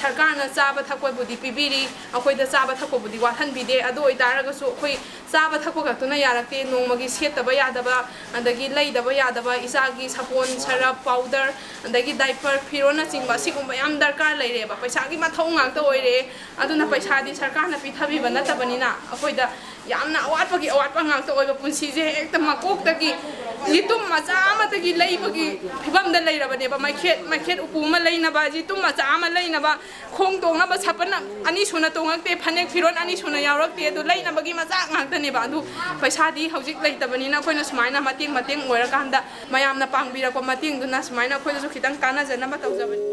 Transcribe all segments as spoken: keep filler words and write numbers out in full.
ꯁꯔꯀꯥꯔꯅ ꯆꯥꯕ ꯊꯛꯄꯕꯨꯗꯤ ꯄꯤꯕꯤꯔꯤ, ꯑꯩꯈꯣꯏꯗ ꯆꯥꯕ ꯊꯛꯄꯕꯨꯗꯤ ꯋꯥꯠꯍꯟꯕꯤꯗꯦ꯫ ꯑꯗꯨ ꯑꯣꯏꯇꯥꯔꯒꯁꯨ ꯑꯩꯈꯣꯏ ꯆꯥꯕ ꯊꯛꯄ ꯈꯛꯇꯅ ꯌꯥꯔꯛꯇꯦ꯫ ꯅꯣꯡꯃꯒꯤ ꯁꯦꯠꯇꯕ ꯌꯥꯗꯕ, ꯑꯗꯒꯤ ꯂꯩꯗꯕ ꯌꯥꯗꯕ, ꯏꯆꯥꯒꯤ ꯁꯥꯄꯣꯟ, ꯁꯔꯞ, ꯄꯥꯎꯗꯔ, ꯑꯗꯒꯤ ꯗꯥꯏꯄꯔ, ꯐꯤꯔꯣꯟꯅꯆꯤꯡꯕ, ꯑꯁꯤꯒꯨꯝꯕ ꯌꯥꯝ ꯗꯔꯀꯥꯔ ꯂꯩꯔꯦꯕ꯫ ꯄꯩꯁꯥꯒꯤ ꯃꯊꯧ ꯉꯥꯛꯇ ꯑꯣꯏꯔꯦ꯫ ꯑꯗꯨꯅ ꯄꯩꯁꯥꯗꯤ ꯁꯔꯀꯥꯔꯅ ꯄꯤꯊꯕꯤꯕ ꯅꯠꯇꯕꯅꯤꯅ, ꯑꯩꯈꯣꯏꯗ ꯌꯥꯝꯅ ꯑꯋꯥꯠꯄꯒꯤ ꯑꯋꯥꯠꯄ ꯉꯥꯛꯇ ꯑꯣꯏꯕ ꯄꯨꯟꯁꯤꯁꯦ ꯍꯦꯛꯇ ꯃꯀꯣꯛꯇꯒꯤ ꯌꯦꯇꯨꯝ ꯃꯆꯥ ꯑꯃꯗꯒꯤ ꯂꯩꯕꯒꯤ ꯐꯤꯕꯝꯗ ꯂꯩꯔꯕꯅꯦꯕ꯫ ꯃꯩꯈꯦꯠ, ꯃꯩꯈꯦꯠ ꯎꯄꯨ ꯑꯃ ꯂꯩꯅꯕ, ꯌꯦꯇꯨꯝ ꯃꯆꯥ ꯑꯃ ꯂꯩꯅꯕ, ꯈꯣꯡ ꯇꯣꯡꯅꯕ ꯁꯥꯄꯟ ꯑꯅꯤ ꯁꯨꯅ ꯇꯣꯡꯉꯛꯇꯦ, ꯐꯅꯦꯛ ꯐꯤꯔꯣꯟ ꯑꯅꯤ ꯁꯨꯅ ꯌꯥꯎꯔꯛꯇꯦ꯫ ꯑꯗꯨ ꯂꯩꯅꯕꯒꯤ ꯃꯆꯥꯛ ꯉꯥꯛꯇꯅꯦꯕ꯫ ꯑꯗꯨ ꯄꯩꯁꯥꯗꯤ ꯍꯧꯖꯤꯛ ꯂꯩꯇꯕꯅꯤꯅ, ꯑꯩꯈꯣꯏꯅ ꯁꯨꯃꯥꯏꯅ ꯃꯇꯦꯡ ꯃꯇꯦꯡ ꯑꯣꯏꯔꯀꯥꯟꯗ, ꯃꯌꯥꯝꯅ ꯄꯥꯡꯕꯤꯔꯛꯄ ꯃꯇꯦꯡꯗꯨꯅ ꯁꯨꯃꯥꯏꯅ ꯑꯩꯈꯣꯏꯗꯁꯨ ꯈꯤꯇꯪ ꯀꯥꯟꯅꯖꯅꯕ ꯇꯧꯖꯕꯅꯤ꯫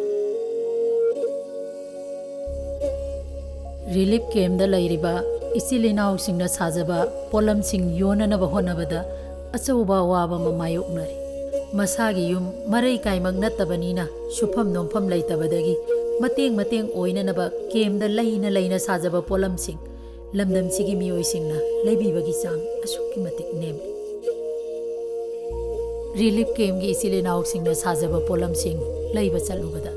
ꯔꯤꯂꯤꯐ ꯀꯦꯝꯗ ꯂꯩꯔꯤꯕ ꯏꯆꯤꯜ ꯏꯅꯥꯎꯁꯤꯡꯅ ꯁꯥꯖꯕ ꯄꯣꯠꯂꯝꯁꯤꯡ ꯌꯣꯟꯅꯅꯕ ꯍꯣꯠꯅꯕꯗ ꯑꯆꯧꯕ ꯑꯋꯥꯕ ꯑꯃ ꯃꯥꯌꯣꯛꯅꯔꯤ꯫ ꯃꯁꯥꯒꯤ ꯌꯨꯝ ꯃꯔꯩ ꯀꯥꯏꯃꯛ ꯅꯠꯇꯕꯅꯤꯅ, ꯁꯨꯐꯝ ꯅꯣꯝꯐꯝ ꯂꯩꯇꯕꯗꯒꯤ ꯃꯇꯦꯡ ꯃꯇꯦꯡ ꯑꯣꯏꯅꯅꯕ ꯀꯦꯝꯗ ꯂꯩꯅ ꯂꯩꯅ ꯁꯥꯖꯕ ꯄꯣꯠꯂꯝꯁꯤꯡ ꯂꯝꯗꯝꯁꯤꯒꯤ ꯃꯤꯑꯣꯏꯁꯤꯡꯅ ꯂꯩꯕꯤꯕꯒꯤ ꯆꯥꯡ ꯑꯁꯨꯛꯀꯤ ꯃꯇꯤꯛ ꯅꯦꯝꯂꯤ꯫ ꯔꯤꯂꯤꯐ ꯀꯦꯝꯒꯤ ꯏꯆꯤꯜ ꯏꯅꯥꯎꯁꯤꯡꯅ ꯁꯥꯖꯕ ꯄꯣꯠꯂꯝꯁꯤꯡ ꯂꯩꯕ ꯆꯠꯂꯨꯕꯗ,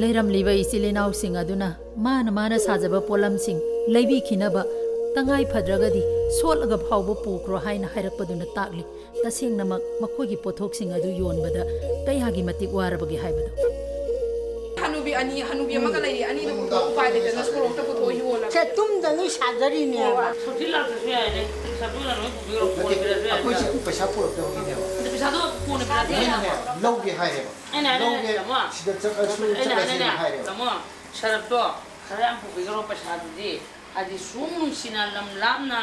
ꯂꯩꯔꯝꯂꯤꯕ ꯏꯆꯤꯜ ꯏꯅꯥꯎꯁꯤꯡ ꯑꯗꯨꯅ ꯃꯥꯅ ꯃꯥꯅ ꯁꯥꯖꯕ ꯄꯣꯠꯂꯝꯁꯤꯡ ꯂꯩꯕꯤꯈꯤꯅꯕ, ꯇꯉꯥꯏ ꯐꯗ꯭ꯔꯒꯗꯤ ꯁꯣꯠꯂꯒ ꯐꯥꯎꯕ ꯄꯨꯈ꯭ꯔꯣ ꯍꯥꯏꯅ ꯍꯥꯏꯔꯛꯄꯗꯨꯅ ꯇꯥꯛꯂꯤ, ꯇꯁꯦꯡꯅꯃꯛ ꯃꯈꯣꯏꯒꯤ ꯄꯣꯠꯊꯣꯛꯁꯤꯡ ꯑꯗꯨ ꯌꯣꯟꯕꯗ ꯀꯌꯥꯒꯤ ꯃꯇꯤꯛ ꯋꯥꯔꯕꯒꯦ ꯍꯥꯏꯕꯗꯨ꯫ ꯍꯅꯨꯕꯤ ꯑꯅꯤ, ꯍꯅꯨꯕꯤ ꯑꯃꯒ ꯂꯩꯔꯤ, ꯑꯅꯤꯗꯨ ꯎꯄꯥꯏ ꯂꯩꯇꯅ ꯁꯣꯔꯣꯛꯇ ꯄꯨꯊꯣꯛꯑ ꯌꯣꯜꯂꯕ꯫ ꯁꯦ, ꯇꯨꯝꯗ ꯂꯣꯏ ꯁꯥꯖꯔꯤꯅꯦꯕ꯫ ꯁꯣꯇꯤ ꯂꯥꯛꯇ꯭ꯔꯁꯨ ꯌꯥꯏꯅꯦ, ꯄꯩꯁꯥꯗꯨꯅ ꯂꯣꯏ ꯄꯨꯕꯤꯔꯣ, ꯅꯠꯇꯦ, ꯀꯣꯟꯅ ꯄꯤꯔꯁꯨ ꯌꯥꯏ꯫ ꯑꯩꯈꯣꯏꯁꯦ ꯄꯩꯁꯥ ꯄꯨꯔꯛꯇꯕꯒꯤꯅꯦꯕ꯫ ꯑꯗꯨ ꯄꯩꯁꯥꯗꯣ ꯀꯣꯟꯅ ꯄꯤꯔꯁꯨ ꯌꯥꯏ꯫ ꯃꯣꯏꯅꯅꯦ, ꯂꯧꯒꯦ ꯍꯥꯏꯔꯦꯕ꯫ ꯑꯩꯅ ꯍꯥꯏꯔꯦ, ꯂꯧꯒꯦ, ꯇꯥꯃꯣ, ꯁꯤꯗ ꯆꯠꯂꯁꯨ ꯑꯩꯅ ꯆꯠꯂꯁꯦꯅ ꯍꯥꯏꯅꯦ, ꯍꯥꯏꯔꯦꯕ꯫ ꯇꯥꯃꯣ, ꯁꯔꯞꯇꯣ ꯈꯔ ꯌꯥꯝ ꯄꯨꯕꯤꯈ꯭ꯔꯣ, ꯄꯩꯁꯥꯗꯨꯗꯤ꯫ ꯍꯥꯏꯗꯤ ꯁꯨꯝ ꯅꯨꯡꯁꯤꯅ ꯂꯝ ꯂꯥꯞꯅ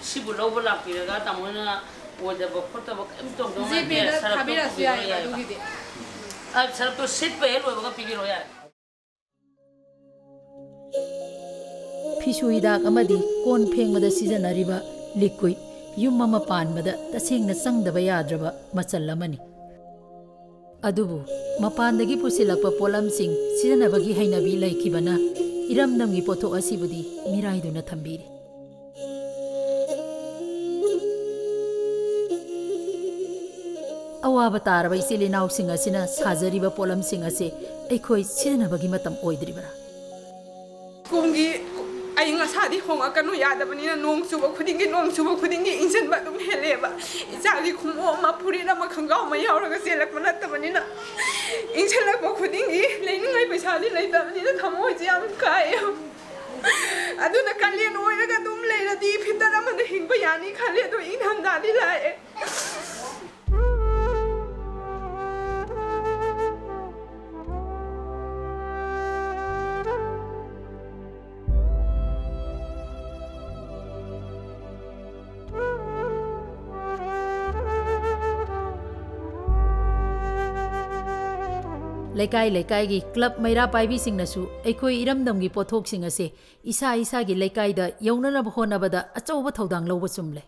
ꯁꯤꯕꯨ ꯂꯧꯕ ꯂꯥꯛꯄꯤꯔꯒ ꯇꯥꯃꯣꯅ ꯑꯣꯏꯗꯕ ꯈꯣꯠꯇꯕ ꯀꯔꯤꯝ ꯇꯧꯗꯧ ꯅꯠꯇꯦ꯫ ꯖꯤꯄꯦꯗ ꯁꯔꯞꯇꯣ ꯊꯥꯕꯤꯔꯛꯑꯁꯨ ꯄꯨꯕꯤꯔꯣ ꯌꯥꯏꯌꯦꯕ ꯌꯥꯏꯌꯦꯕ꯫ ꯑꯗꯨꯒꯤꯗꯤ꯫ ꯑ, ꯁꯔꯞꯇꯣ ꯁꯤꯠꯄ ꯍꯦꯛ ꯂꯣꯏꯕꯒ ꯄꯤꯕꯤꯔꯣ ꯌꯥꯔꯦ꯫ ꯐꯤꯁꯨ ꯍꯤꯗꯥꯛ ꯑꯃꯗꯤ ꯀꯣꯟ ꯐꯦꯡꯕꯗ ꯁꯤꯖꯤꯟꯅꯔꯤꯕ ꯂꯤꯀ꯭ꯋꯤꯠ, ꯌꯨꯝ ꯑꯃ ꯄꯥꯟꯕꯗ ꯇꯁꯦꯡꯅ ꯆꯪꯗꯕ ꯌꯥꯗ꯭ꯔꯕ ꯃꯆꯜ ꯑꯃꯅꯤ꯫ ꯑꯗꯨꯕꯨ ꯃꯄꯥꯟꯗꯒꯤ ꯄꯨꯁꯤꯜꯂꯛꯄ ꯄꯣꯠꯂꯝꯁꯤꯡ ꯁꯤꯖꯤꯟꯅꯕꯒꯤ ꯍꯩꯅꯕꯤ ꯂꯩꯈꯤꯕꯅ ꯏꯔꯝꯗꯝꯒꯤ ꯄꯣꯠꯊꯣꯛ ꯑꯁꯤꯕꯨꯗꯤ ꯃꯤꯔꯥꯏꯗꯨꯅ ꯊꯝꯕꯤꯔꯤ꯫ ꯑꯋꯥꯕ ꯇꯥꯔꯕ ꯏꯆꯤꯜ ꯏꯅꯥꯎꯁꯤꯡ ꯑꯁꯤꯅ ꯁꯥꯖꯔꯤꯕ ꯄꯣꯠꯂꯝꯁꯤꯡ ꯑꯁꯤ ꯑꯩꯈꯣꯏ ꯁꯤꯖꯤꯟꯅꯕꯒꯤ ꯃꯇꯝ ꯑꯣꯏꯗ꯭ꯔꯤꯕ꯭ꯔꯥ? ꯀꯨꯝꯒꯤ ꯑꯏꯪ ꯑꯁꯥꯗꯤ ꯍꯣꯡꯉꯛꯀꯅꯨ ꯌꯥꯗꯕꯅꯤꯅ, ꯅꯣꯡ ꯆꯨꯕ ꯈꯨꯗꯤꯡꯒꯤ, ꯅꯣꯡ ꯆꯨꯕ ꯈꯨꯗꯤꯡꯒꯤ ꯏꯪꯁꯤꯟꯕ ꯑꯗꯨꯝ ꯍꯦꯜꯂꯛꯑꯦꯕ꯫ ꯏꯆꯥꯒꯤ ꯈꯣꯡꯎꯞ ꯑꯃ, ꯐꯨꯔꯤꯠ ꯑꯃ, ꯈꯣꯡꯒ꯭ꯔꯥꯎ ꯑꯃ ꯌꯥꯎꯔꯒ ꯆꯦꯜꯂꯛꯄ ꯅꯠꯇꯕꯅꯤꯅ, ꯏꯪꯁꯤꯜꯂꯛꯄ ꯈꯨꯗꯤꯡꯒꯤ ꯂꯩꯅꯤꯡꯉꯥꯏ ꯄꯩꯁꯥꯗꯤ ꯂꯩꯇꯕꯅꯤꯅ ꯊꯃꯣꯏꯁꯦ ꯌꯥꯝ ꯀꯥꯏꯌꯦ꯫ ꯑꯗꯨꯅ ꯀꯥꯂꯦꯟ ꯑꯣꯏꯔꯒ ꯑꯗꯨꯝ ꯂꯩꯔꯗꯤ ꯐꯤꯇꯔ ꯑꯃꯅ ꯍꯤꯡꯕ ꯌꯥꯅꯤ ꯈꯜꯂꯦ, ꯑꯗꯣ ꯏꯪꯊꯝꯊꯥꯗꯤ ꯂꯥꯛꯑꯦ꯫ ꯂꯩꯀꯥꯏ ꯂꯩꯀꯥꯏꯒꯤ ꯀ꯭ꯂꯕ ꯃꯩꯔꯥ ꯄꯥꯏꯕꯤꯁꯤꯡꯅꯁꯨ ꯑꯩꯈꯣꯏ ꯏꯔꯝꯗꯝꯒꯤ ꯄꯣꯠꯊꯣꯛꯁꯤꯡ ꯑꯁꯦ ꯏꯁꯥ ꯏꯁꯥꯒꯤ ꯂꯩꯀꯥꯏꯗ ꯌꯧꯅꯅꯕ ꯍꯣꯠꯅꯕꯗ ꯑꯆꯧꯕ ꯊꯧꯗꯥꯡ ꯂꯧꯕ ꯆꯨꯝꯂꯦ꯫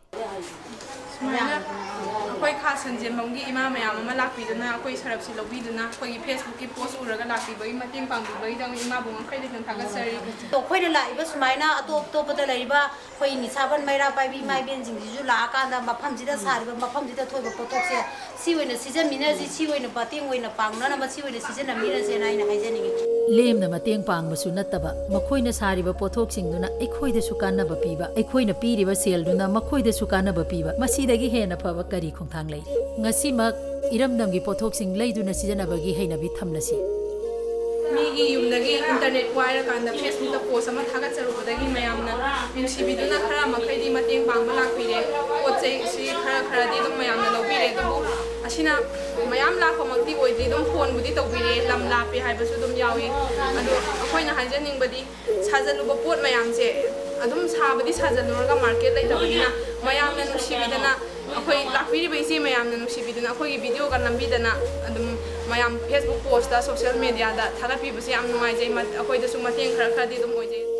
ꯁꯨꯃꯥꯏꯅ ꯑꯩꯈꯣꯏ ꯈꯥ ꯁꯟꯖꯦꯟꯕꯝꯒꯤ ꯏꯃꯥ ꯃꯌꯥꯝ ꯑꯃ ꯂꯥꯛꯄꯤꯗꯨꯅ, ꯑꯩꯈꯣꯏ ꯁꯔꯞꯁꯤ ꯂꯧꯕꯤꯗꯨꯅ, ꯑꯩꯈꯣꯏꯒꯤ Facebook ꯀꯤ post ꯎꯔꯒ ꯂꯥꯛꯄꯤꯕꯒꯤ, ꯃꯇꯦꯡ ꯄꯥꯡꯕꯤꯕꯒꯤꯗꯃꯛ ꯏꯃꯥꯕꯨ ꯉꯝꯈꯩ ꯂꯩꯇꯅ ꯊꯥꯒꯠꯆꯔꯤ꯫ ꯑꯩꯈꯣꯏꯅ ꯂꯥꯛꯏꯕ ꯁꯨꯃꯥꯏꯅ ꯑꯇꯣꯞ ꯑꯇꯣꯞꯄꯗ ꯂꯩꯔꯤꯕ ꯑꯩꯈꯣꯏ ꯅꯤꯁꯥꯕꯟ ꯃꯩꯔꯥ ꯄꯥꯏꯕꯤ ꯏꯃꯥ ꯏꯕꯦꯟꯁꯤꯡꯁꯤꯁꯨ ꯂꯥꯛꯑꯀꯥꯟꯗ ꯃꯐꯝꯁꯤꯗ ꯁꯥꯔꯤꯕ, ꯃꯐꯝꯁꯤꯗ ꯊꯣꯛꯏꯕ ꯄꯣꯠꯊꯣꯛꯁꯦ ꯁꯤ ꯑꯣꯏꯅ ꯁꯤꯖꯤꯟꯃꯤꯟꯅꯁꯤ, ꯁꯤ ꯑꯣꯏꯅ ꯃꯇꯦꯡ ꯑꯣꯏꯅ ꯄꯥꯡꯅꯅꯕ ꯁꯤ ꯑꯣꯏꯅ ꯁꯤꯖꯤꯟꯅꯃꯤꯟꯅꯁꯦꯅ ꯑꯩꯅ ꯍꯥꯏꯖꯅꯤꯡꯉꯤ꯫ ꯂꯦꯝꯅ ꯃꯇꯦꯡ ꯄꯥꯡꯕꯁꯨ ꯅꯠꯇꯕ, ꯃꯈꯣꯏꯅ ꯁꯥꯔꯤꯕ ꯄꯣꯠꯊꯣꯛꯁꯤꯡꯗꯨꯅ ꯑꯩꯈꯣꯏꯗꯁꯨ ꯀꯥꯟꯅꯕ ꯄꯤꯕ, ꯑꯩꯈꯣꯏꯅ ꯄꯤꯔꯤꯕ ꯁꯦꯜꯗꯨꯅ ꯃꯈꯣꯏꯗꯁꯨ ꯀꯥꯟꯅꯕ ꯄꯤꯕ, ꯃꯁꯤꯗꯒꯤ ꯍꯦꯟꯅ ꯐꯕ ꯀꯔꯤ ꯈꯣꯡꯊꯥꯡ ꯂꯩ? ꯉꯁꯤꯃꯛ ꯏꯔꯝꯗꯝꯒꯤ ꯄꯣꯠꯊꯣꯛꯁꯤꯡ ꯂꯩꯗꯨꯅ ꯁꯤꯖꯤꯟꯅꯕꯒꯤ ꯍꯩꯅꯕꯤ ꯊꯝꯂꯁꯤ꯫ ꯃꯤꯒꯤ ꯌꯨꯝꯗꯒꯤ internet ꯋꯥꯏꯔꯀꯥꯟꯗ Facebook ꯇ post ꯑꯃ ꯊꯥꯒꯠꯆꯔꯨꯕꯗꯒꯤ ꯃꯌꯥꯝꯅ ꯅꯨꯡꯁꯤꯕꯤꯗꯨꯅ ꯈꯔ ꯃꯈꯩꯗꯤ ꯃꯇꯦꯡ ꯄꯥꯡꯕ ꯂꯥꯛꯄꯤꯔꯦ꯫ ꯄꯣꯠ ꯆꯩꯁꯤ ꯈꯔ ꯈꯔꯗꯤ ꯑꯗꯨꯝ ꯃꯌꯥꯝꯅ ꯂꯧꯕꯤꯔꯦ, ꯑꯗꯨꯕꯨ ꯑꯁꯤꯅ ꯃꯌꯥꯝ ꯂꯥꯛꯄꯃꯛꯇꯤ ꯑꯣꯏꯗ꯭ꯔꯤ, ꯑꯗꯨꯝ phone ꯕꯨꯗꯤ ꯇꯧꯕꯤꯔꯦ, ꯂꯝ ꯂꯥꯞꯄꯦ ꯍꯥꯏꯕꯁꯨ ꯑꯗꯨꯝ ꯌꯥꯎꯏ꯫ ꯑꯗꯣ ꯑꯩꯈꯣꯏꯅ ꯍꯥꯏꯖꯅꯤꯡꯕꯗꯤ, ꯁꯥꯖꯜꯂꯨꯕ ꯄꯣꯠ ꯃꯌꯥꯝꯁꯦ ꯑꯗꯨꯝ ꯁꯥꯕꯗꯤ ꯁꯥꯖꯜꯂꯨꯔꯒ market ꯂꯩꯇꯕꯅꯤꯅ ꯃꯌꯥꯝꯅ ꯅꯨꯡꯁꯤꯕꯤꯗꯅ, ꯑꯩꯈꯣꯏ ꯂꯥꯛꯄꯤꯔꯤꯕ ꯏꯆꯦ ꯃꯌꯥꯝꯅ ꯅꯨꯡꯁꯤꯕꯤꯗꯨꯅ ꯑꯩꯈꯣꯏꯒꯤ video ꯒ ꯅꯝꯕꯤꯗꯅ ꯑꯗꯨꯝ ꯃꯌꯥꯝ Facebook post ꯇ, social media ꯗ ꯊꯥꯒꯠꯄꯤꯕꯁꯦ ꯌꯥꯝ ꯅꯨꯡꯉꯥꯏꯖꯩ꯫ ꯃ-, ꯑꯩꯈꯣꯏꯗꯁꯨ ꯃꯇꯦꯡ ꯈꯔ ꯈꯔꯗꯤ ꯑꯗꯨꯝ ꯑꯣꯏꯖꯩ꯫